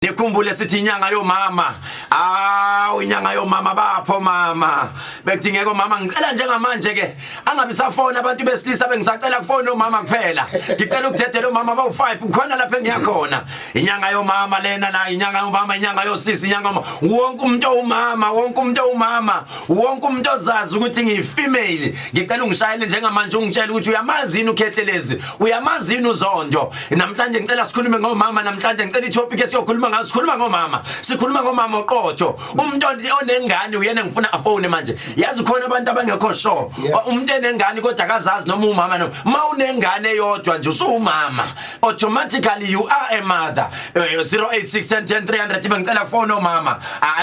Nikhumbule sithi inyanga yomama. Awu, inyanga yomama, bapho mama. Bekudingeka omama. Ngicela njengamanje ke angabi safona abantu besilisa, bengisacela kufona omama kuphela. Ngicela ukudedela omama bawu5 kukhona lapha engiyakhona. Inyanga yomama lena la, inyanga yomama, inyanga yosisi, inyanga yomama. Wonke umuntu owumama, wonke umuntu owumama, wonke umuntu ozazi ukuthi ngiyi-female. Ngicela ungishayele njengamanje ungitshele ukuthi uyamazi yini uKhehlelezi, uyamazi yini uZondo. Namhlanje ngicela sikhulume ngomama, namhlanje ngicela i-topic esiyokhuluma ngayo, sikhuluma ngomama. Sikhuluma ngomama oqotho. Umuntu onengane uyena ngifuna afone manje. Yazi khona abantu abangekho sure. Umuntu enengane kodwa akazazi noma umama noma ma unengane eyodwa nje usuwumama. Automatically you are a mother. 086 10 300, bengicela kufona omama.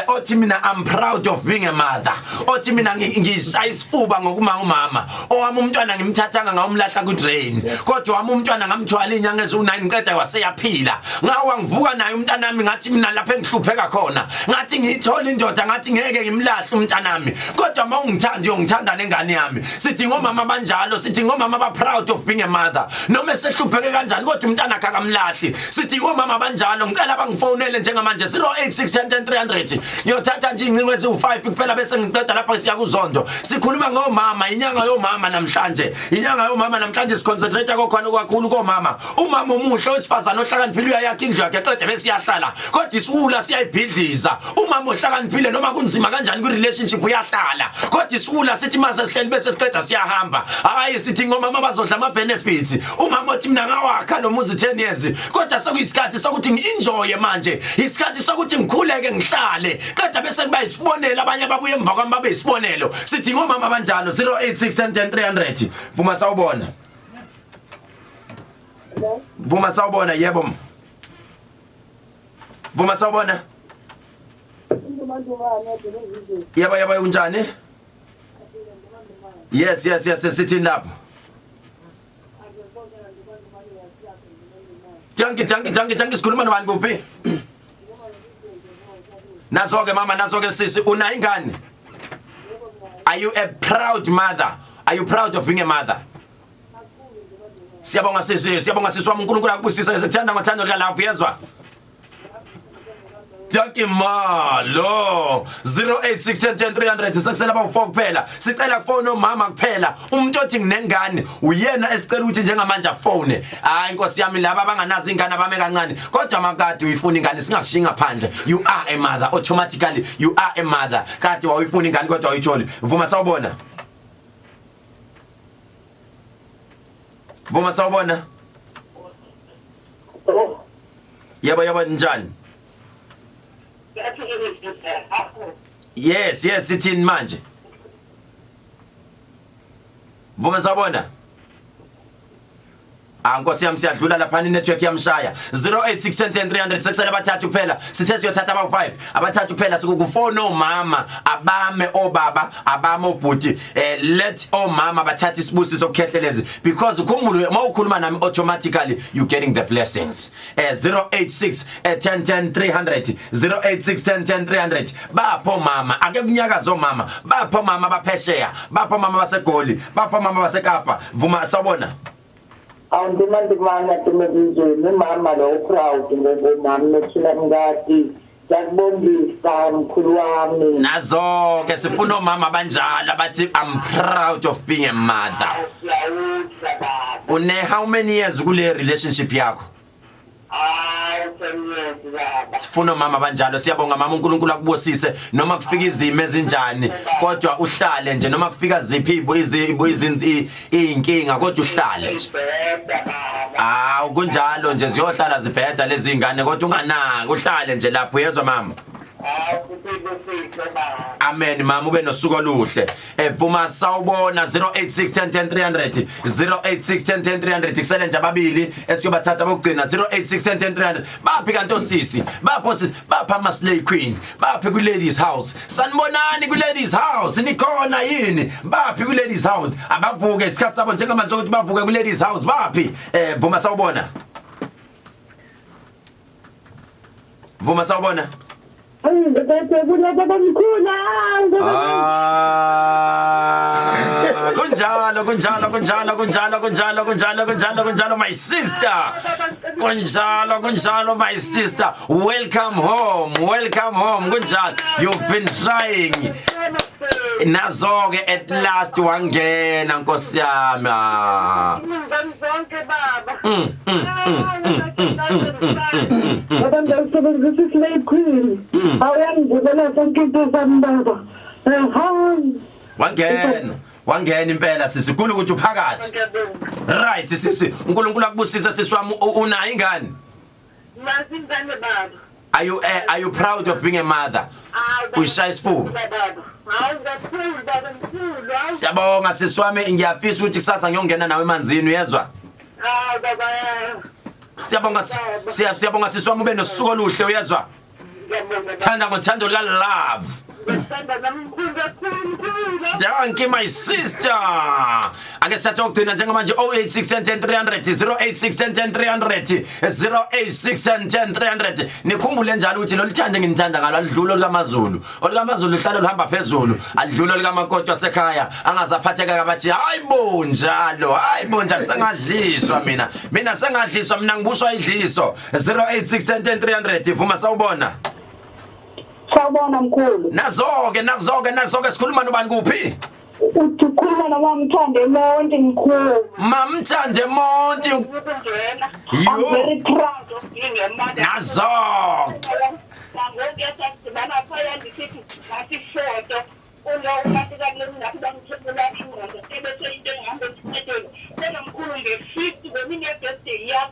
Othi mina I'm proud of being a mother. Othi mina ngishaya isifuba ngokuma umama. Owami umntwana ngimthathanga ngawumlahla ku drain. Kodwa wami umntwana ngamthwala inyanga eziwu9, ngiqeda waseyaphila. Ngawa ngivuka naye umntanami, ngathi mina lapha engihlupheka khona. Ngathi ngiyithola indoda, ngathi ngeke ngimlahle umntanami. Kodwa mawungithanda uyongithanda nengane yami. Sithi ngomama banjalo, sithi ngomama ba proud of being a mother. Noma esehlupheke kanjani kodwa umntana akhe akamlahli. Sithi ngomama banjalo, ngicela bangifonele njengamanje 086 10 300. Ngiyothatha nje incingo eziwu5 kuphela bese ngiqeda lapha siya kuZondo. Sikhuluma ngomama, inyanga yomama namhlanje. Inyanga yomama namhlanje, siconcentrate kokhona kakhulu komama. Umama omuhle, owesifazana ohlakaniphile uyayakha indlu yakhe qede bese iyahlala. Kodwa isiwula siyayibhidliza. Umama ohlakaniphile noma kunzima kanjani ku relationship uyahlala. Kodwa isiwula sithi mase sihleli bese siqeda siyahamba. Hayi, sithi ngomama bazodla ama benefits. Umama othi mina ngawakha lo muzi 10 years kodwa sekuyisikhathi sokuthi ngi-enjoye manje. Isikhathi sokuthi ngikhuleke ngihlale. Qeda bese kuba isibonelo, abanye ababuye emva kwami babe isibonelo. Sithi ngomama abanjalo. 086 10 300. Vuma sawubona. Vuma sawubona, yebo. Vuma sawubona. Yebo, unjani? Yes, sithini lapho? Dankie, dankie, dankie, dankie. Sikhuluma nobani, kuphi? Nazo ke mama, nazo ke sisi, una ingane? Are you a proud mother? Are you proud of being a mother? Siyabonga sisi, siyabonga sisi wami, uNkulunkulu akubusise, sikuthanda ngothando lika love, uyezwa? Dankie malo 086 10 300, sekusela abawu4 kuphela. Sicela kufone omama kuphela. Umuntu othi nginengane uyena esicela ukuthi njengamanje afone. Hayi inkosi yami, laba abanganazo ingane abame kancane. Kodwa makade uyifuna ingane, singakushiyi ngaphandle. You are a mother, automatically you are a mother. Kade wawuyifuna ingane kodwa awuyitholi. Vuma sawubona. Vuma sawubona. Yebo, njani? Yes, sithini manje? Vuma sawubona. Ah, nkosi yami, siyadlula lapha, network yamshaya. 086 10 300, sekusele abathathu kuphela. Sithe siyothatha abawu5, abathathu kuphela. Sikukufona omama, abame obaba, abame obhuti. Let omama bathathe isibusiso kuKhehlelezi because ukhumbule uma ukhuluma nami automatically you getting the blessings. 086 10 10 300, 086 10 10 300. Bapho mama, ake kunyakaza omama. Bapho mama baphesheya, bapho mama baseGoli, bapho mama baseKapa. Vuma sawubona. Awundimandimana Dumezizweni, umama lo proud ngobomama thina mkati. Ngiyakubongisa mkhulu wami. Nazo ke, sifuna omama abanjalo abathi I'm proud of being a mother. Siyawudla baba. Une how many years kule relationship yakho? Hayi, 10 years baba. Sifuna omama abanjalo. Siyabonga mama, uNkulunkulu akubusise noma kufika izimo ezinjani kodwa uhlale nje, noma kufika ziphi izinkinga kodwa uhlale nje. Bheda baba. Hawu, kunjalo nje, ziyohlala zibheda lezi ingane kodwa unganaki, uhlale nje lapho, uyezwa mama? Hawu, kusibusiso baba. Amen mama, ube nosuku oluhle. Vuma sawubona. 086 10 10 300, 086 10 10 300. Kusele nje ababili esiyobathatha bokugcina. 086 10 10 300. Baphi kanti osisi? Bapho osisi? Bapha ama slay queen? Baphi ku ladies house? Sanibonani ku ladies house, nikhona yini? Baphi ku ladies house? Abavuke, isikhathi sabo njengamanje ukuthi bavuke ku ladies house. Baphi? Vuma sawubona. Vuma sawubona. Ngibethe kulabo bamkhulu. Ah, kunjalo, kunjalo, kunjalo, kunjalo, kunjalo, kunjalo, kunjalo, kunjalo, my sister. Kunjalo, kunjalo, my sister. Welcome home, welcome home. Kunjalo. You've been trying. Nazo ke at last wangena, Nkosi yami. Ah. Zonke baba. Baba, ngiyasebenzisa i-Slay Queen. Awuyangivulela sonke into zami baba. Hayi. Wangena. Wangena impela sisi, kulu ukuthi uphakathi. Right sisi, uNkulunkulu akubusise sisi wami. Unayo ingane? Nazi ingane baba. Are you proud of being a mother? Uyishaya isifuba. Baba. Hawu kakhulu baba, mkhulu. Hawu. Siyabonga sisi wami, ngiyafisa ukuthi kusasa ngiyongena nawe emanzini, uyezwa? Hawu baba. Siyabonga, siyabonga sisi wami, ube nosuku oluhle, uyezwa? Ngiyabonga. Thanda ngothando lika love. Ngiyasanda nami mkhulu kakhulu mkhulu. Thank you, my sister. Ake sithathe okugcina njengamanje, 086 10 300, 086 10 300, 086 10 300. Nikhumbule njalo ukuthi lolu thando enginithanda ngalo alidlula olukamaZulu. OlukaMaZulu uhlala luhamba phezulu, alidlula olikamakoti wasekhaya. Angazaphatheka kabathi hayibo njalo, hayibo njalo, sengadliswa mina. Mina sengadliswa mina, ngibuswa idliso. 086 10 300, vuma, sawubona. Sawubona mkhulu. Nazo-ke, nazo-ke, nazo-ke, sikhuluma nobani, kuphi? Uthi ukhuluma nomamthande Monti mkhulu. Mamthande Monti. Ukungena. I'm Yo. very proud of being a mother. Nazo. Nangoku yasasidibana phaya ndisithi nasifoto unokatikakule ngathi bamthebula ingqondo ebese into engihamba esiphetweni kodwa mkhulu nge-fifth ngemini ye-birthday yam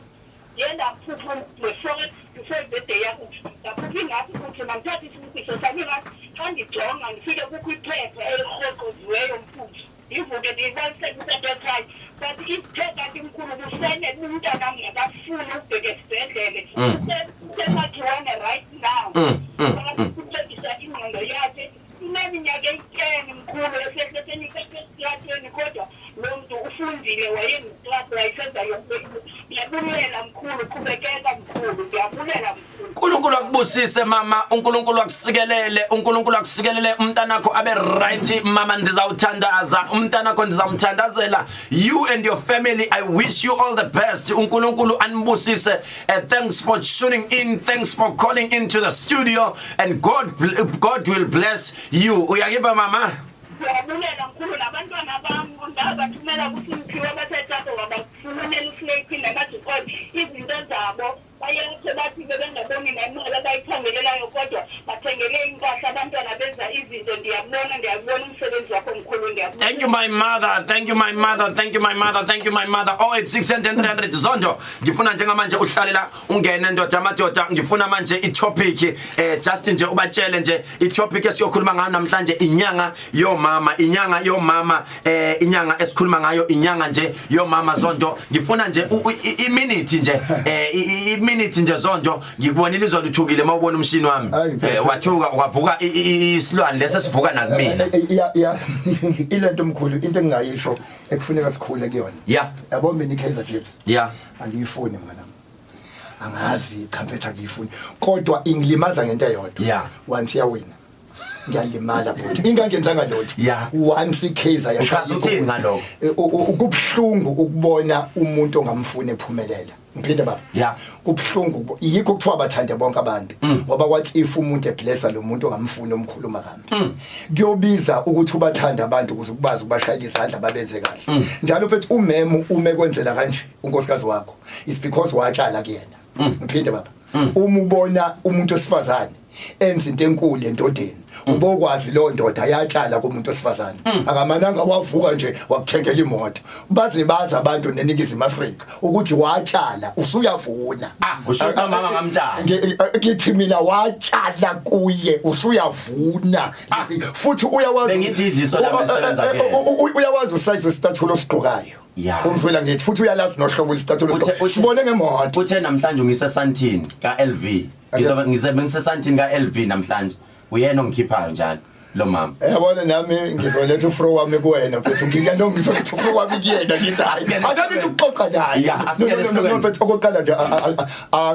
ndiye ndaphupha nge-four before i-birthday yakho, ndaphupha ingathi kuthi mandithathe isibusiso sami, ingathi xa ndijonga ndifike kukho iphepha elirhoqoziweyo mkhulu, ndivuke ndiyibalisele utata ekhaya, but ithe kanti mkhulu kusele umntanam ngakafuni ukubheka esibhedlele, usemakhiwane right now. Ukuncedisa ingqondo yakhe, ineminyaka eyi-10 mkhulu esehleseni, kodwa lo mntu ufundile, wayenguklaphu, wayesenza yonke into. Ndiyabulela mkhulu, qhubekeka mkhulu, ndiyabulela mkhulu. uNkulunkulu akubusise mama, uNkulunkulu akusikelele, uNkulunkulu akusikelele, umntanakho abe right mama, ndizawuthandaza, umntanakho ndizawumthandazela. You and your family, I wish you all the best. uNkulunkulu anibusise. Thanks for tuning in, thanks for calling into the studio and God will bless you. Uyakiba mama? Ndiyabulela mkhulu, nabantwana bam ndabathumela kuSimphiwe, bathe wabafumanela uSlay namajikoni izinto zabo, bayethe bathi bebengaboni nemali abayithengelelayo kodwa bathengele impahla abantwana, benza izinto. Ndiyabona, ndiyabona umsebenzi wakho mkhulu, ndiyabona. Thank you, my mother. Thank you, my mother. Thank you, my mother. Thank you, my mother. 086 10 300. Zondo, ngifuna njengamanje uhlale la ungene, ndoda amadoda, ngifuna manje i-topic, just nje ubatshele nje i-topic esiyokhuluma ngayo namhlanje, inyanga yomama, inyanga yomama, inyanga esikhuluma ngayo, inyanga nje yomama. Zondo, ngifuna nje i-minute nje, i-minute nje Zondo, ngikubonile izolo uthukile mawubona umshini wami. Hayi, ngiphethe. Wathuka wavuka isilwane lesi sivuka nakumina. Ya, ilento mkhulu, into engingayisho ekufuneka sikhule kuyona. Yabo mina iKaizer Chiefs angiyifuni mina. Angazi cha mfethu, angiyifuni. Kodwa ingilimaza ngento eyodwa. Once yawina ngiyalimala bhuti, ingangenzanga lutho. Once iKaizer yashaya Uchaza uthini igoli. ngalokho? Kubuhlungu ukubona umuntu ongamfuni ephumelela. Ngiphinde baba. Kubuhlungu, yikho kuthiwa bathande bonke abantu ngoba kwathi if umuntu eblessa lo muntu ongamfuni omkhuluma kambi, kuyobiza ukuthi ubathande abantu ukuze ukubazi ukubashayela izandla babenze kahle njalo mfethu. Umemu ume kwenzela kanje unkosikazi wakho is because watshala kuyena. Ngiphinde baba, uma ubona umuntu wesifazane enza into enkulu endodeni, ubokwazi lo ndoda yatshala kumuntu wesifazane, akamananga wavuka nje wakuthengela imoto. Baze bazi abantu neNingizimu Afrika ukuthi watshala, usuyavuna. Ah, usho ukuthi umama ngamtshala? Ngithi mina watshala kuye, usuyavuna futhi uyawazi. Bengithi idliso lami lisebenza kuyena. Uyawazi usize wesicathulo osigqokayo. Umzwela ngithi futhi uyalazi nohlobo lesicathulo osigqokayo, sibone ngemoto. Uthe namhlanje ngisesantini ka-LV, ngizobe ngizobe ngisesantini ka-LV namhlanje, uyena ongikhiphayo njalo lo mama. Yabona nami ngizoletha ufro wami kuwena mfethu, ngiyano ngizoletha ufro wami kuyena, ngithi hayi, Asingene akathi ukuxoxa naye. Yeah, asingene No, no, no, no, esihlokweni. mfethu, okokuqala nje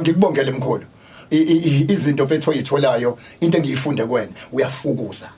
ngikubongele mkhulu. Izinto mfethu oyitholayo, into engiyifunde kuwena, uyafukuza.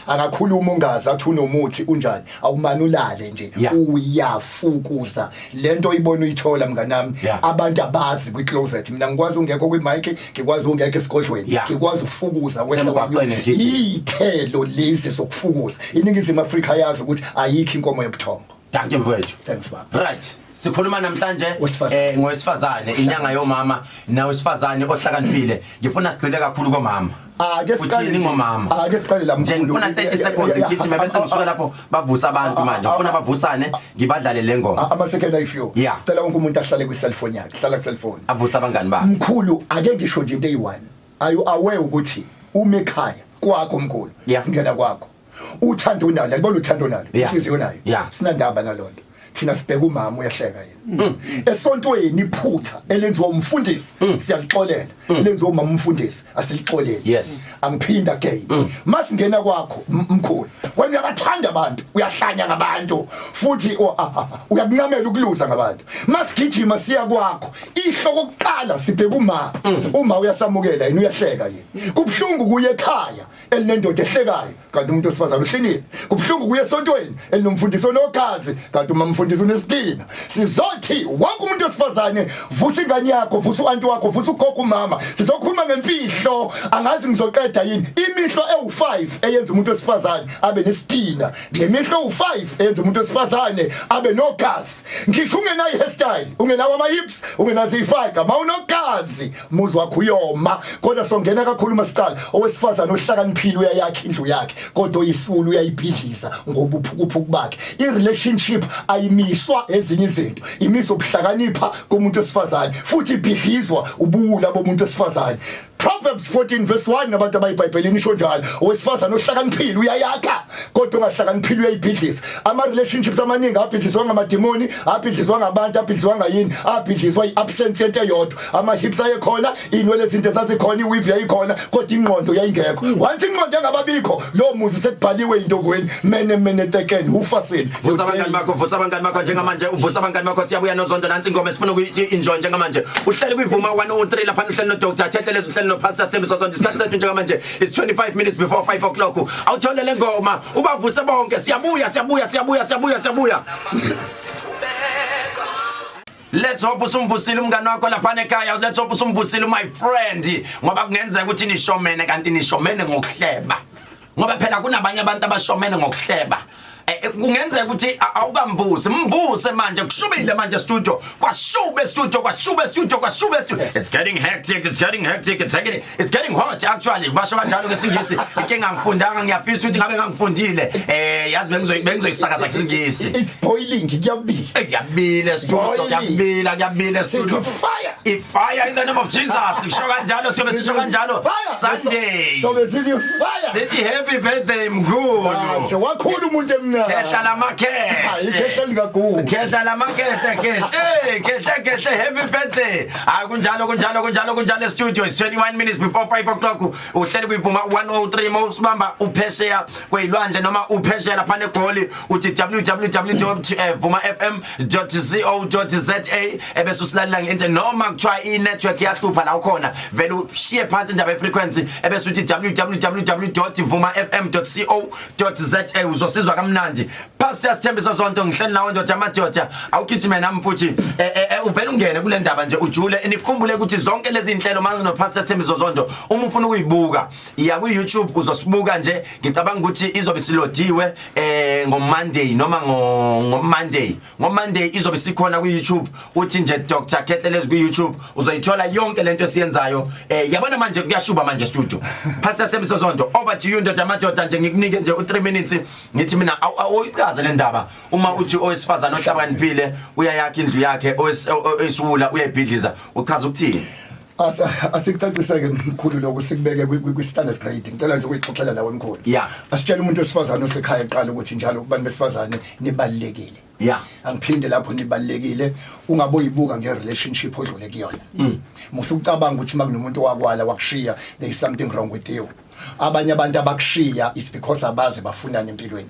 Akakhuluma ungazi athi unomuthi unjani, awumane ulale nje. Uyafukuza lento oyibona uyithola, mnganami. Abantu abazi kwi-closet, mina ngikwazi ungekho kwi-mic, ngikwazi ungekho esigodlweni. Ngikwazi ufukuza wehla. Semgwaqweni wenyuka. Ngigijima. Iy'thelo lezi zokufukuza, iNingizimu Afrika yazi ukuthi ayikho inkomo yobuthongo. Thank you, mfowethu. Thanks, baba. Right, sikhuluma namhlanje Wesifazane. Ngowesifazane, inyanga yomama nawesifazane ohlakaniphile. Ngifuna sigxile kakhulu komama. Ake siqale Uthini nje. ngomama? Ake siqale la, Nje mkhulu. ngifuna 30 seconds ngigijime bese ngisuka lapho bavusa abantu. Manje ngifuna bavusane, ngibadlale le ngoma. Ama-second ayi-few. Sicela wonke umuntu ahlale kwi-cellphone yakhe, hlala ku-cellphone. Avusa abangani bakhe. Mkhulu, ake ngisho nje into eyi-one. Are you aware ukuthi uma ekhaya kwakho, mkhulu, singena kwakho, uthando unalo, alibona uthando unalo, inhliziyo nayo, sinandaba nalonto. Thina sibheka umama uyahleka yena. Esontweni iphutha elenziwa umfundisi siyalixolela, lenziwa umama umfundisi asilixoleli. Angiphinda again, masingena kwakho, mkhulu, wena uyabathanda abantu, uyahlanya ngabantu, futhi uyakuncamela ukuluza ngabantu. Masigijima siya kwakho, ihlo kokuqala sibheka uma uma uyasamukela yena, uyahleka yena. Kubhlungu kuye ekhaya elinendoda ehlekayo kanti umuntu wesifazane uhlinile. Kubhlungu kuye esontweni elinomfundisi onogazi kanti uma mfundisi unesidina. Sizothi wonke umuntu wesifazane, vusa ingane yakho, vusa u-anti wakho, vusa ugogo, umama. Sizokhuluma ngemfihlo, angazi ngizoqeda yini, imihlo ewu-5 eyenza umuntu wesifazane abe nesidina, nemihlo ewu-5 eyenza umuntu wesifazane abe nogazi. Ngisho ungenayo i-hairstyle, ungenawo ama-hips, ungenazo iy'faga, ma unogazi muzi wakho uyoma. Kodwa songena kakhulu masiqala. Owesifazane ohlakaniphile uyayakha indlu yakhe, kodwa oyisulu uyayibhidliza ngobuphukuphuku bakhe. I-relationship ayimiswa ezinye izinto, imiswa ubuhlakanipha komuntu wesifazane, futhi ibhidlizwa ubuwula bomuntu wesifazane. Proverbs 14 verse 1, abantu abayibhayibhelini, isho njalo: owesifazane ohlakaniphile uyayakha, kodwa ongahlakaniphile uyayibhidliza. Ama relationships amaningi abhidlizwa ngamadimoni, abhidlizwa ngabantu, abhidlizwa ngayini? Abhidlizwa i-absence yento eyodwa. Ama hips ayekhona, inwele izinto zazikhona, i-weave yayikhona, kodwa ingqondo yayingekho. Once ingqondo engababikho, lo muzi sekubhaliwe intokweni: mene mene teken ufasin. Vusa abangani bakho, vusa abangani bakho njengamanje, uvusa abangani bakho. Siyabuya noZondo. Nansi ingoma esifuna ukuyi-enjoy njengamanje. Uhleli kwiVuma 103 lapha, uhleli no-Dr Khehlelezi, uhleli no-Pastor Sthembiso Zondo. Isikhathi sethu njengamanje is 25 minutes before 5 o'clock. Awuthole le ngoma, ubavuse bonke. Siyabuya, siyabuya, siyabuya, siyabuya, siyabuya. Let's hope usumvusile umngane wakho lapha ekhaya. Let's hope usumvusile, my friend, ngoba kungenzeka ukuthi nishomene kanti nishomene ngokuhleba, ngoba phela kunabanye abantu abashomene ngokuhleba. Kungenzeka ukuthi awukamvusi, mvuse manje. Kushubile manje studio, kwashube studio, kwashube studio, kwashube studio. It's getting hectic, it's getting hectic, it's getting hot actually, basho kanjalo ngesingisi. Inkinga ngifundanga, ngiyafisa ukuthi ngabe ngangifundile, yazi bengizoyisakaza ngesingisi. It's boiling, kuyabila. Kuyabila studio. Boiling. Kuyabila, kuyabila studio. Sithi fire. I-fire in the name of Jesus. Kusho kanjalo, siyobe sisho kanjalo. Fire. Sunday. So besithi fire. Sithi happy birthday, mkhulu. Kasho wakhula umuntu emncane. Khehla lamakhehle. Hayi, ikhehla likagugu. Khehla lamakhehle, khehle. Hey, khehle, khehle, happy birthday. Hayi, kunjalo, kunjalo, kunjalo, kunjalo studio. It's 21 minutes before 5 o'clock. Uhleli kwiVuma 103. Mawusibamba uphesheya kwezilwandle noma uphesheya lapha neGoli, uthi www.vumafm.co.za, ebese usilalela nge noma kuthiwa i-network iyahlupha la ukhona, vele ushiye phansi indaba ye-frequency, ebese uthi www.vumafm.co.za, uzosizwa kamnandi. Pastor Sithembiso Zonto, ngihleli nawe, ndoda amadoda. Awugijime nami futhi uvele ungene kule ndaba nje ujule. Nikhumbule ukuthi zonke lezi inhlelo manje no Pastor Sithembiso Zonto, uma ufuna ukuyibuka, iya ku YouTube, uzosibuka nje. Ngicabanga ukuthi izobe silodiwe ngo Monday noma ngo Monday izobe sikhona ku YouTube. Uthi nje Dr Khehlelezi ku YouTube, uzoyithola yonke lento esiyenzayo. Yabona manje kuyashuba manje studio. Pastor Sithembiso Zonto, over to you, ndoda amadoda. Nje ngikunike nje u3 minutes, ngithi mina awuyichaze le ndaba uma uthi owesifazane ohlakaniphile uyayakha indlu yakhe, oyisiwula uyayibhidliza, uchaza ukuthini? Asikucaciseke, mkhulu, lokhu sikubeke kwi-standard grade. Ngicela nje ukuyixoxela nawe, mkhulu. Asitshele umuntu wesifazane osekhaya eqala ukuthi njalo kubantu besifazane nibalulekile. Angiphinde lapho, nibalulekile. Ungabe uyibuka nge-relationship odlule kuyona. Musukucabanga ukuthi uma kunomuntu owakwala wakushiya, there is something wrong with you. Abanye abantu abakushiya, it's because abazi bafunani empilweni.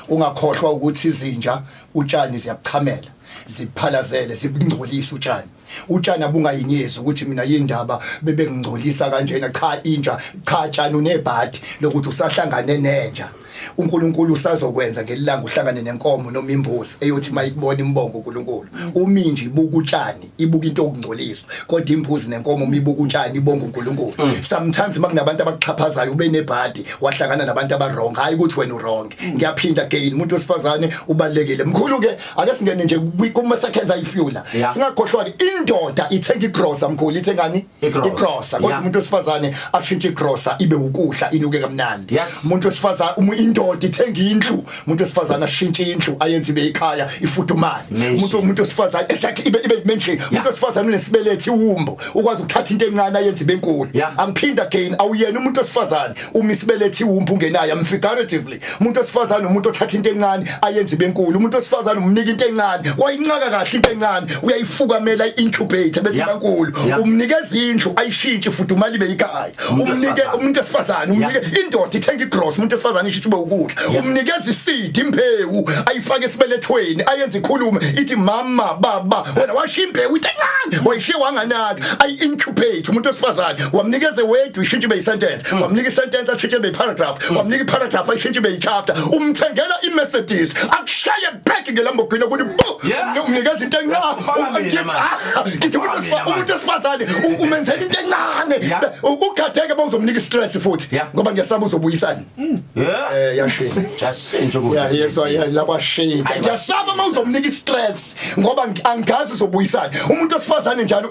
Ungakhohlwa ukuthi izinja utshani ziyabuchamela, ziphalazele, zibungcolisa utshani. Utshani abungayinyezi ukuthi mina yindaba bebengingcolisa kanjena. Cha, inja, cha, tshani unebhadi lokuthi usahlangane nenja. uNkulunkulu usazokwenza ngelanga uhlangane nenkomo noma imbuzi eyothi mayikubona imbongo uNkulunkulu. Uminji ibuka utshani, ibuka into okungcoliswa, kodwa imbuzi nenkomo mibuka utshani ibonga uNkulunkulu. Sometimes makunabantu abakuxhaphazayo, ube nebhadi wahlangana nabantu aba wrong, hayi ukuthi wena wrong. Ngiyaphinda again, umuntu wesifazane ubalekile. Mkhulu ke, ake singene nje kuma seconds ayifula. Singakhohlwa ke, indoda ithenga igrosa, mkhulu, ithengani? Igrosa. Igrosa, kodwa umuntu wesifazane ashintshe igrosa ibe ukudla, inuke kamnandi. Umuntu wesifazane, indoda ithenga indlu, umuntu wesifazane ashintshe indlu ayenze ibe ikhaya, ifudumale. Mansion. Umuntu wesifazane, exactly, ibe mansion. Umuntu wesifazane unesibelethi, iwumbo, ukwazi ukuthatha into encane ayenze ibe enkulu. Angiphinda again, awuyena umuntu wesifazane uma isibelethi iwumbo ungenayo. I'm figuratively, umuntu wesifazane umuntu othatha into encane ayenze ibe enkulu. Umuntu wesifazane umnika into encane, wayinqaka kahle into encane, uyayifukamela, i-incubate, bese ibankulu. Umnikeza indlu, ayishintshe ifudumale ibe ikhaya. Umuntu Umnike wesifazane. Umuntu wesifazane umnike, indoda ithenga igross, umuntu wesifazane ishintshe ube ukudla. Umnikeza iseed, imbewu, ayifake esibelethweni, ayenze ikhulume, ithi mama, baba. Wena washiya imbewu, into encane wayishiya wanganaki, ayi-incubate. Umuntu wesifazane wamnikeza word, uyishintshe ibe yi-sentence. Wamnika i-sentence, ashintshe ibe yi-paragraph. Wamnika i-paragraph, ayishintshe ibe yi-chapter. Umthengela i-Mercedes, akushaye back ngeLamborghini ukuthi bu. Umnikeza into encane. Ufaka mina Ngithi, manje. ah, ngithi Ufaka mina manje. umuntu wesifazane umenzela into encane. Ugatheke bawuzomnika i-stress futhi, ngoba ngiyasaba uzobuyisani. Yashintsha. Yashintsha ukudla. Ya, yezwa ya, la kwashintsha. Hayi, Ngiyasaba uma uzomnika i-stress, ngoba angazi uzobuyisani. Umuntu wesifazane njalo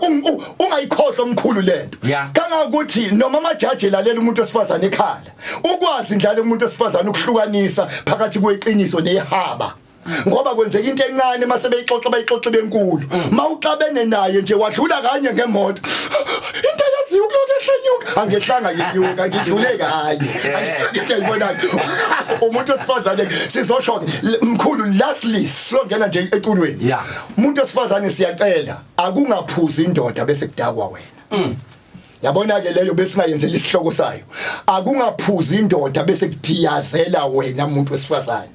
ungayikhohlwa, omkhulu, lento. Kangakuthi noma amajaji elalela umuntu wesifazane ekhala, ukwazi njalo umuntu wesifazane ukuhlukanisa phakathi kweqiniso nehaba, ngoba kwenzeka into encane, mase beyixoxa, bayixoxe benkulu. Mawuxabene naye nje, wadlula kanye ngemoto, into yaziyo kuloko ehlenyuka, angehlanga ngenyuka, ngidlule kanye. Ngithi ayibonani umuntu wesifazane. Sizosho ke, mkhulu, lastly, sizongena nje eculweni. Umuntu wesifazane, siyacela akungaphuzi indoda bese kudakwa wena. Yabona ke, leyo besingayenzela isihloko sayo. Akungaphuzi indoda bese kudiyazela wena, umuntu wesifazane.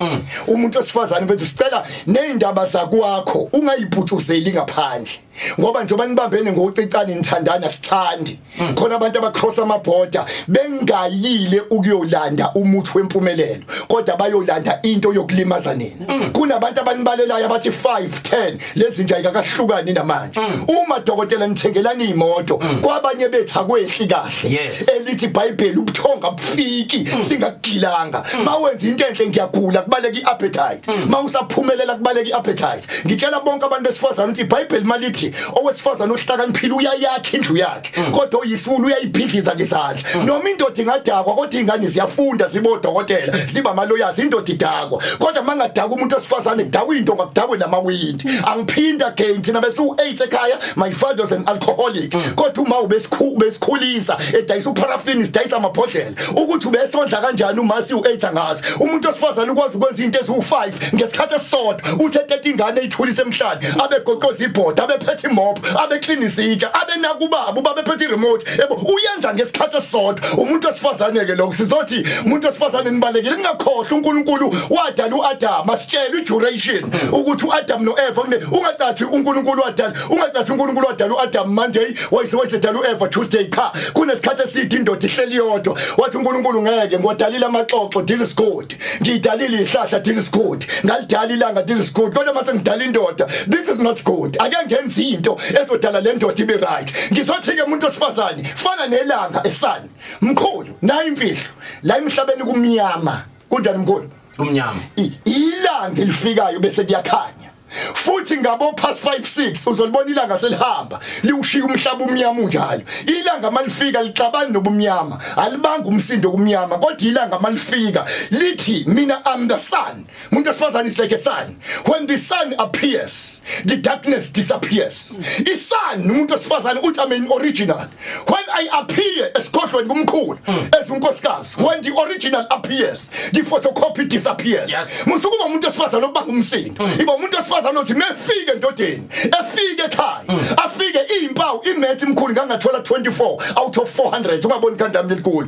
Umuntu wesifazane mfethu, sicela nezindaba zakwakho ungayiputshuzeli ngaphandle, ngoba njengoba nibambene ngocicane, nithandana, sithandi khona abantu abacross amabhoda bengayile ukuyolanda umuthi wempumelelo, kodwa bayolanda into yokulimaza nina. Kunabantu abanibalelayo abathi 5 10, lezi nje ayikakahlukani namanje. Uma dokotela nithengelana imoto, kwabanye bethu akwehli kahle. Elithi iBhayibheli, ubuthonga bufiki singakugilanga. Mawenza into enhle, ngiyagula, kubaleka iappetite. Mawusaphumelela, kubaleka iappetite. Ngitshela bonke abantu besifazane ukuthi iBhayibheli malithi owesifazane ohlakaniphile uyayakha indlu yakhe, kodwa oyisulu uyayibhidliza ngezandla. Noma indoda ingadakwa, kodwa ingane ziyafunda, zibodokotela, ziba amaloyazi. Indoda idakwa, kodwa mangadakwa umuntu wesifazane, kudakwa into, ngakudakwe namawindi. Angiphinda again, thina besu 8 ekhaya. My father was an alcoholic, kodwa uma ubesikhulisa edayisa uparafini, sidayisa amabhodlela. Ukuthi ubesondla kanjani uma siu8, angazi. Umuntu wesifazane ukwazi ukwenza into eziwu5 ngesikhathi esisodwa. Uthe tete ingane, eyithulise emhlane, abegoqoza ibhoda, abephethe imop, abeclean isitsha, abenakubaba, ubaba ephethe iremote ebo, uyenza ngesikhathi esisodwa umuntu wesifazane ke. Lokho sizothi, umuntu wesifazane nibalekile. Ningakhohlwa, uNkulunkulu wadala uAdam, asitshela iduration ukuthi uAdam noEva kune. Ungacathi uNkulunkulu wadala, ungacathi uNkulunkulu wadala uAdam Monday, wayesedala uEva Tuesday. Cha, kunesikhathi eside indoda ihleli yodwa. Wathi uNkulunkulu, "Ngeke ngiwadalile amaxoxo, this is good. Ngidalile ihlahla, this is good. Ngalidala ilanga, this is good. Kodwa mase ngidala indoda, this is not good. Ake ngenze into ezodala le ndoda ibe right." Ngizothi ke, umuntu wesifazane fana nelanga, esun, mkhulu. Nayi imfihlo la emhlabeni, kumnyama. Kunjani, mkhulu? Kumnyama. Ilanga elifikayo bese kuyakhanya futhi. Ngabo past 5 6 uzolibona ilanga selihamba, liwushiya umhlaba umnyama unjalo. Ilanga malifika lixabani nobumnyama, alibanga umsindo kumnyama, kodwa ilanga malifika lithi, "Mina, I'm the sun." Umuntu wesifazane is like a sun. When the sun appears, the darkness disappears. Isun, umuntu wesifazane uthi, "I'm an original." When I appear esigodlweni kumkhulu as unkosikazi, when the original appears, the photocopy disappears. Musukuba umuntu wesifazane okubanga umsindo, iba umuntu wesifazane othi mefike endodeni, efike ekhaya, afike izimpawu imath mkhulu, ngangathola 24 out of 400. Ungaboni ikhanda lami elikhulu.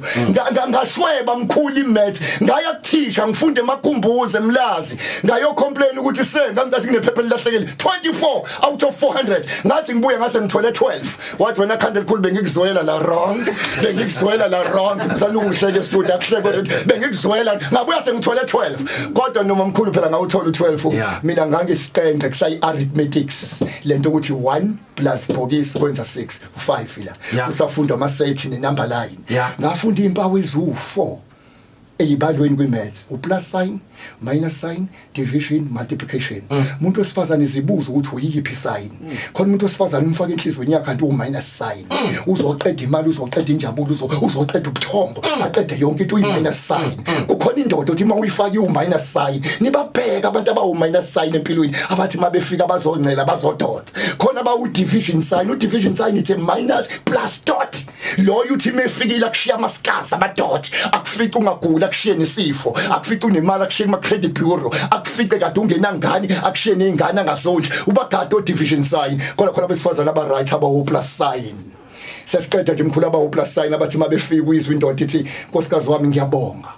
Ngashweba mkhulu imath, ngaya kuthisha, ngifunde emakhumbuze emlazi, ngayo complain ukuthi se ngangicathi kunephepha elilahlekile, 24 out of 400. Ngathi ngibuye ngase ngithole 12, wathi, "Wena khanda elikhulu, bengikuzwela la wrong, bengikuzwela la wrong." Ngisalungu ngihleke studio, akuhleke, bengikuzwela. Ngabuya sengithole 12, kodwa noma mkhulu phela ngawuthola u12. Mina ngangisiqenqe kusayi arithmetics lento ukuthi 1 plus bhokisi kwenza 6, 5 la. Usafunda ama set ne number line. Ngafunda impawu eziwu4 eyibalweni kwi-maths, u-plus sign, minus sign, division, multiplication. Umuntu wesifazane zibuza ukuthi uyiphi sign. Khona umuntu wesifazane umfaka inhliziyweni yakhe kanti u-minus sign, uzoqeda imali, uzoqeda injabulo, uzoqeda ubuthongo, aqede yonke into, uyi-minus sign. Kukhona indoda othi uma uyifake u-minus sign, nibabheka abantu abawu-minus sign empilweni, abathi uma befika bazoncela, bazodonsa. Khona abawu-division sign. U-division sign, it's a minus plus dot. Loyo uthi mefikile akushiya ama-scars, amadot, akufice ungaguli, akushiye nesifo, akufice unemali, akushiye kuma-credit bureau, akufice kade ungenangane, akushiye ney'ngane angazondli, ubagade o-division sign. Khona khona abesifazane aba-right abawo-plus sign. Sesiqeda nje mkhulu, abawo-plus sign abathi uma befika uyizwa indoda ithi, "Nkosikazi wami, ngiyabonga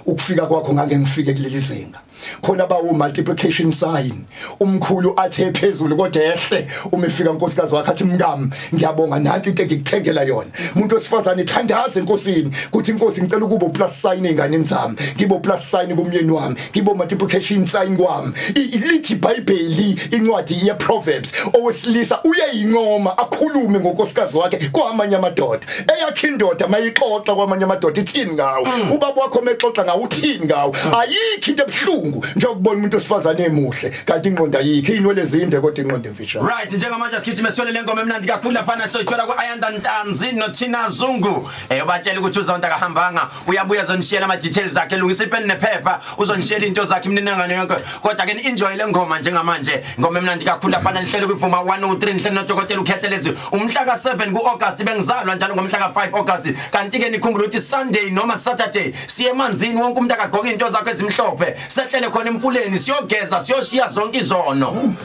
ukufika kwakho, ngake ngifike kuleli zinga." Khona bawo multiplication sign, umkhulu athe phezulu kodwa ehle uma efika unkosikazi wakhe, athi, "Mngami, ngiyabonga, nanti into engikuthengela yona." Umuntu wesifazane thandaza enkosini kuthi, "Inkosi, ngicela ukuba plus sign einganeni zami, ngibo plus sign kumyeni wami, ngibo multiplication sign kwami." Lithi iBhayibheli, incwadi ye Proverbs, owesilisa uyayincoma, akhulume ngonkosikazi wakhe kwamanye amadoda. Eyakhe indoda mayixoxa kwamanye amadoda ithini ngawo? Ubaba wakho mexoxa ngawo uthini ngawo? Ayikho into ebuhlungu njengokubona umuntu osifazane emuhle kanti ingqondo ayikho, inwele zinde kodwa ingqondo emfishane. Right, njengamanje sigijime sithole le ngoma emnandi kakhulu laphana, soyithola ku-Ayanda Ntanzi noThina Zungu. Ubatshela ukuthi uZonda akahambanga, uyabuya, azonishiyela ama-details akhe. Lungisa ipeni nephepha, uzonishiyela into zakhe, imininingwane yonke. Kodwa ke ni-enjoy le ngoma njengamanje, ngoma emnandi kakhulu laphana. Nihlele kwivuma 103, nihlele nodokotela uKhehlelezi. Umhla ka-7 ku-August bengizalwa njalo ngomhla ka-5 August. Kanti-ke nikhumbule ukuthi Sunday noma Saturday siye emanzini, wonke umuntu akagqoke into zakho ezimhlophe, sehlele khona emfuleni, siyogeza, siyoshiya zonke izono.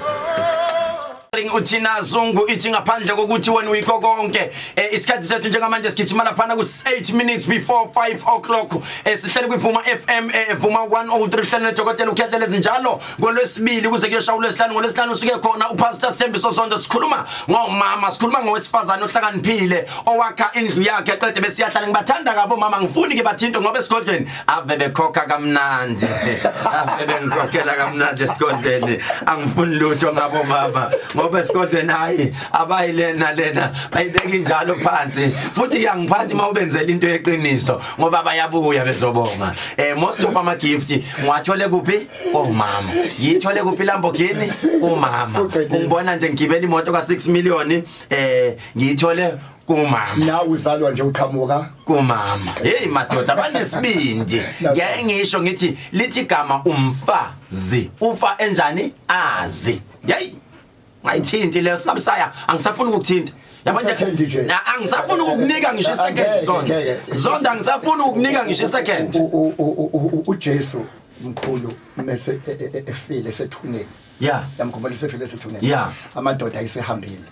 UThina Zungu ithi, "Ngaphandle kokuthi wena uyikho konke." Isikhathi sethu njengamanje sigijima laphana ku 8 minutes before 5 o'clock. Sihlele kwivuma FM, Vuma 103, hlele nodokotela uKhehlelezi njalo ngolwesibili kuze kuyoshaya ulwesihlanu. Ngolwesihlanu usuke khona uPastor Sithembiso Zondo. Sikhuluma ngomama, sikhuluma ngowesifazane ohlakaniphile owakha indlu yakhe aqede besiyahlala. Ngibathanda kabo mama, ngifuni ke bathintwe ngoba esigodlweni ave bekhokha kamnandi, ave bengikhokhela kamnandi esigodlweni. Angifuni lutho ngabo mama ngoba esigodlweni hayi, abayilena lena bayibeka injalo phansi, futhi kuyangiphanti uma ubenzela into yeqiniso ngoba bayabuya bezobonga. Most of ama gift ngiwathole kuphi? Komama. Ngiyithole kuphi Lamborghini? Umama. Suqedile. Ungibona nje ngigibela imoto ka 6 million, ngiyithole kumama. Nawe uzalwa nje uqhamuka Kumama. Hey madoda, banesibindi. Ngiyaye ngisho ngithi lithi igama umfazi, ufa enjani azi. Yayi, ngayithinti leyo sabisaya, angisafuni ukukuthinta. Yabo nje. I-second nje. Angisafuni ukukunika ngisho isecond. Angeke, Zonda. ngeke. Zonda, angisafuni ukukunika ngisho isecond. UJesu mkhulu mase efile sethuneni. Yamkhumbula esefile esethuneni. Amadoda ayisehambile.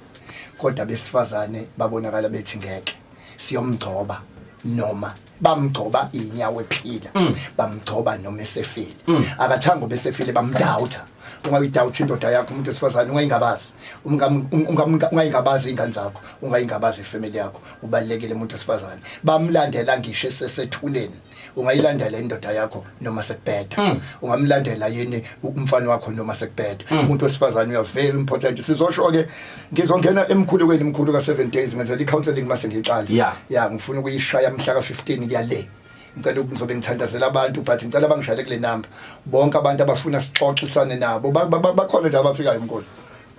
Kodwa besifazane babonakala bethi ngeke siyomgcoba, noma bamgcoba inyawo ephila, bamgcoba noma esefile. Akathanga besefile, bamdoubta. Ungayidoubt indoda yakho, umuntu wesifazane, ungayingabazi. Ungayingabazi ingane zakho, ungayingabazi ifamily yakho. Ubalekile umuntu wesifazane. Bamlandela ngisho esesethuneni. Ungayilandela indoda yakho noma sekubheda? Ungamlandela yini umfana wakho noma sekubheda? Umuntu wesifazane uya very important. Sizosho ke, ngizongena emkhulekweni mkhulu ka 7 days, ngenzela i-counseling mase ngiyiqala. Ya, ngifuna ukuyishaya mhla ka 15 kuya le. Ngicela ukuthi ngizobe ngithandazela abantu, but ngicela bangishayele kule number bonke abantu abafuna sixoxisane nabo. Bakhona nje abafikayo mkhulu.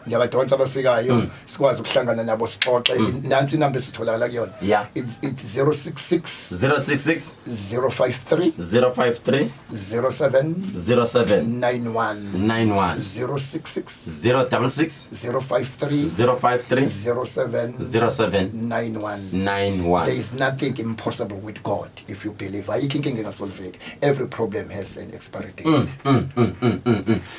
Ngiyabadonsa abafikayo, sikwazi ukuhlangana nabo sixoxe. Nansi inamba esitholakala kuyona. It's 066 066 053 053 07 07 91 91 066 066 053 053 07 07 91. 91. There is nothing impossible with God if you believe. Ayikho inkinga engasolveki. Every problem has an expiry date.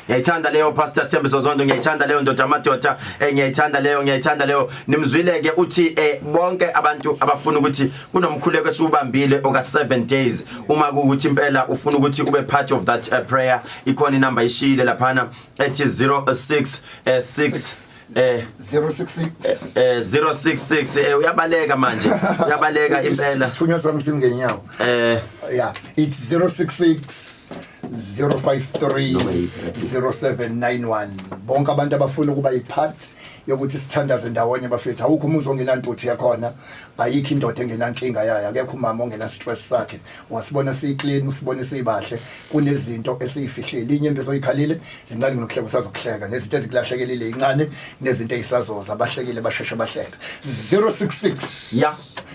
Ngiyayithanda leyo, Pastor Thembiso Zondo, ngiyayithanda leyo, ndoda amadoda, ngiyayithanda leyo, ngiyayithanda leyo. Nimzwile ke uthi bonke abantu abafuna ukuthi kunomkhuleko esiubambile oka 7 days, uma kuukuthi impela ufuna ukuthi ube part of that prayer, ikhona inamba ishile laphana ethi 06 6 066 066 uyabaleka manje, uyabaleka impela. Sithunywa sami simngenyawo. Yeah, it's 066 053 0791. Bonke abantu abafuna ukuba yipart yokuthi sithandaze ndawonye, bafethu, awukho umuzi ongenantuthu yakhona, ayikho indoda engenankinga yayo, akekho umama ongena stress sakhe. Ungasibona siyi-clean, usibone siyibahle, kunezinto esiyifihlile. Inyembezi oyikhalile zincane kunokuhleka usazokuhleka, nezinto ezikulahlekelile incane nezinto ezisazoza. Abahlekile basheshe bahleka. 066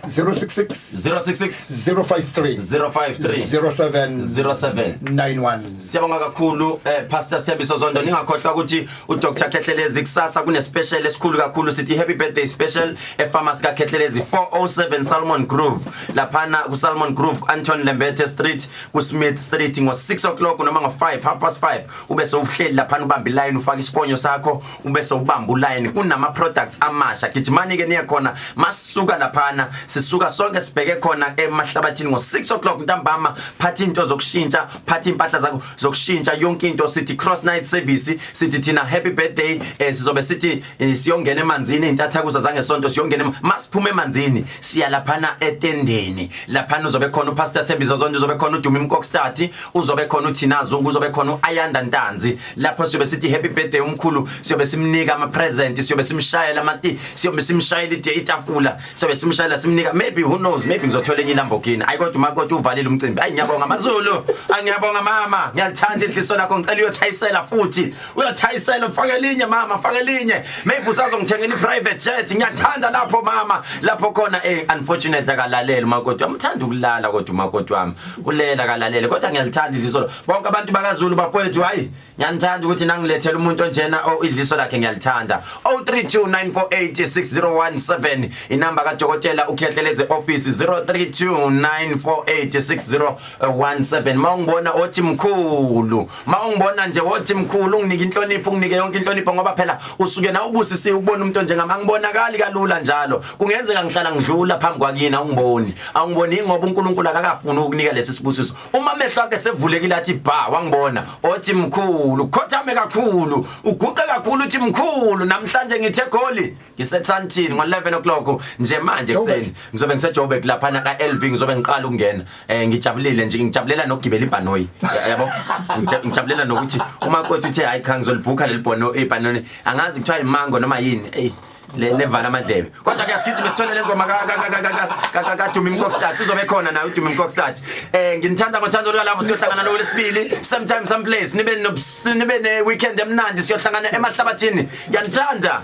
066 066 053 053 07 07 91. Siyabonga kakhulu, Pastor Sthembiso Zondo. Ningakhohlwa ukuthi uDr Khehlelezi kusasa kune special esikhulu kakhulu, sithi happy birthday special epharmacy ka Khehlelezi, 407 Salmon Grove, laphana ku Salmon Grove, Anton Lembete Street, ku Smith Street, ngo 6 o'clock noma ngo 5, half past 5, ube sewuhleli laphana, ubamba iline, ufaka isifonyo sakho, ube sewubamba uline. Kunama products amasha, gijimani ke niye khona. Masuka laphana, sisuka sonke sibheke khona emahlabathini ngo 6 o'clock ntambama. Phatha into zokushintsha, phatha impahla zakho zokushintsha, yonke into. Sithi cross night service, sithi thina happy birthday, sizobe sithi siyongena emanzini intathakusa zangesonto, siyongena masiphuma emanzini, siya laphana etendeni. Laphana uzobe khona uPastor Thembiso Zondo, uzobe khona uDumi Mkokstad, uzobe khona uThina Zungu, uzobe khona uAyanda Ntanzi. Lapho siyobe sithi happy birthday umkhulu, siyobe simnika ama present, siyobe simshayela amati, siyobe simshayela itafula, siyobe simshayela, simnika. Maybe, who knows, maybe ngizothola enye iLamborghini. Ayi kodwa umakoti uvalile umcimbi. Ayi, ngiyabonga maZulu, angiyabonga mama, ngiyalithanda idliso lakho. Ngicela uyothayisela futhi, uyothayisela, ufake elinye mama, fake elinye. Maybe usazongithengela i-private jet. Ngiyathanda lapho mama, lapho khona. Unfortunately akalalela umakoti wami, uthanda ukulala, kodwa umakoti wami ulela akalalele, kodwa ngiyalithanda idliso. Bonke abantu bakaZulu, bafowethu, hayi, ngiyanithanda ukuthi nangilethela umuntu onjena o idliso lakhe ngiyalithanda. 0329486017 inamba kaDokotela uKhehleleze office, 0329486017. Mawungibona othi mkhulu, mawungibona nje wothi mkhulu, unginike inhlonipho, unginike yonke inhlonipho, ngoba phela usuke na ubusisiwe ukubona umuntu onjengami. Angibonakali kalula njalo, kungenzeka ngihlala ngidlula phambi kwakini, awungiboni, awungiboni ngoba uNkulunkulu akakafuni ukukunika lesi sibusiso. Uma amehlo akhe sevulekile athi ba wangibona, othi mkhulu, khothame kakhulu, uguqe kakhulu, uthi mkhulu. Namhlanje ngithe goli ngiseSandton ngo-11 o'clock nje manje ekuseni, ngizobe ngiseJoburg laphana ka-LV, ngizobe ngiqala ukungena. Ngijabulile nje, ngijabulela nokugibela ibhanoyi, yabo. Ngijabulela nokuthi umakoti uthe hayi cha, ngizolibhukha leli bhono, ibhanoyi, angazi kuthiwa imango noma yini, eyi le levala amadlebe. Kodwa ke asigijime sithole le ngoma kaDumi Mkokstad, uzobe khona naye uDumi Mkokstad. Nginithanda ngothando lukalapho, siyohlangana lo lesibili, same time, same place. Nibe ne weekend emnandi, siyohlangana emahlabathini. Ngiyanithanda.